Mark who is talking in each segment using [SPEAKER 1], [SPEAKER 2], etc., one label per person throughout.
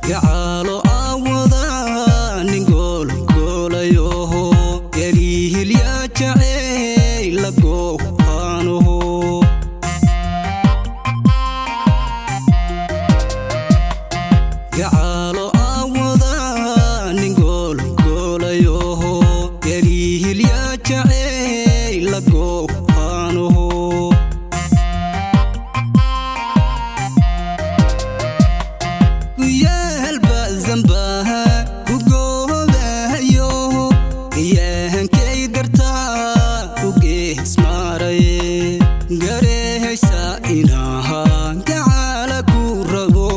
[SPEAKER 1] Gacalo awada nin goolgoolayoho galiihilya jacey la goohaanoho. Gacalo awada nin goolgoolayoho galiihilya jacey la goohaanoho. Zambaha ku goobayo iyahankay dartaa u geesmaaraye garehaysa inaha gacala ku rabo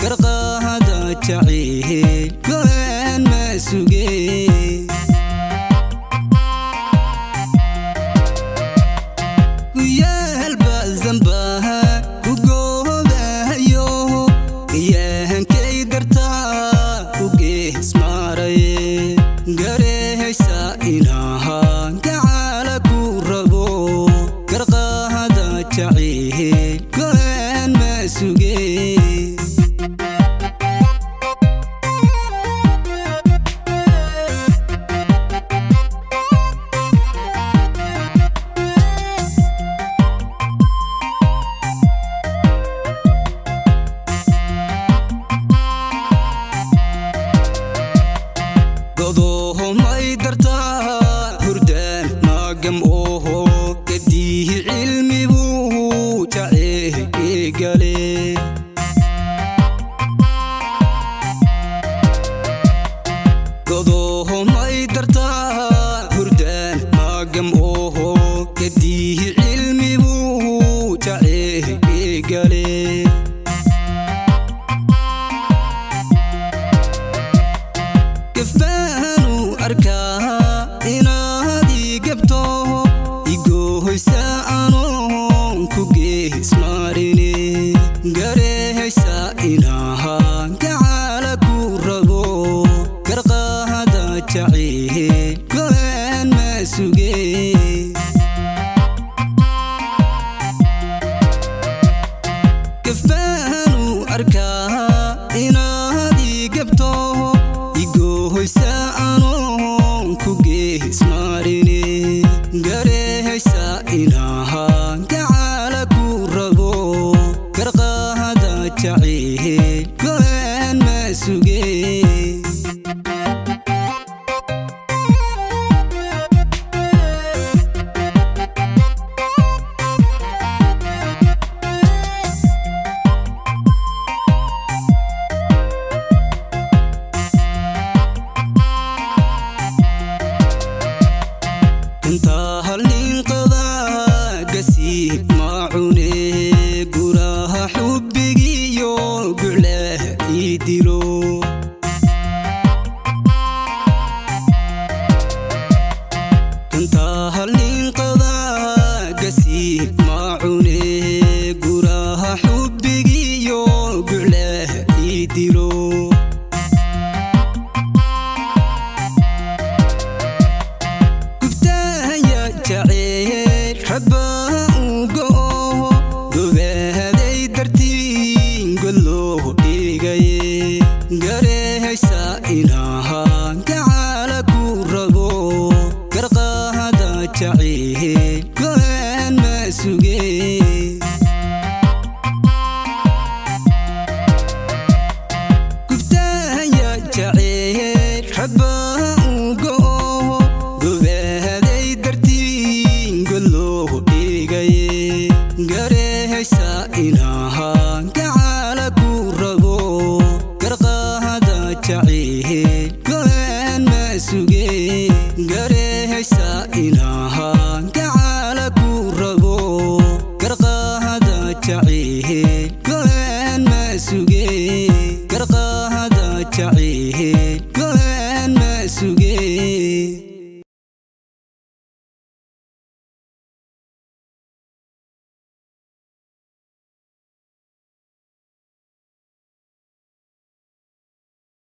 [SPEAKER 1] garqahada jaceyl go'aan ma suge. Kuyahalba zambaha ku goobayo iyahankay dartaa u geesmaaraye garehaysa inaha gacala ku rabo garqahada jaceyl go'aan ma suge. Godoho may dartaa hurdaan maagam oho gadiihi cilmibuu jaceyl igale. Godoho may dartaa hurdaan maagam oho gadiihi cilmibuu jaceyl igale. Gafaanu arkaa inaad ii gabto igoohoysa anoon ku geesmaarine garehaysa inaha gacala ku rabo garqahada jaceyl go'aan ma suge. Gafaanu arkaa inaad ii gabto igoohoysa anoon ku geesmaarine garehaysa inaha gacala ku rabo garqahada jaceyl go'aan ma suge. Inta hal nin qaba gasiib ma cune guraha xubbigiyo guclaha ii dilo. Inta hal nin qaba gasiib ma cune guraha xubbigiyo guclaha ii dilo. Jaceyl rabba u go'o gobahaday dartiin god loo dhigaye garehaysa inaha gacala ku rabo garqahada jaceyl go'aan ma suge. Gubtahaya jaceyl rabba u go'o gobahaday dartiin god loo dhigaye garehaysa inaha gacala ku rabo garqahada jaceyl go'aan ma suge. Garehaysa inaha gacala ku rabo garqahada jaceyl go'aan ma suge. Garqahada jaceyl.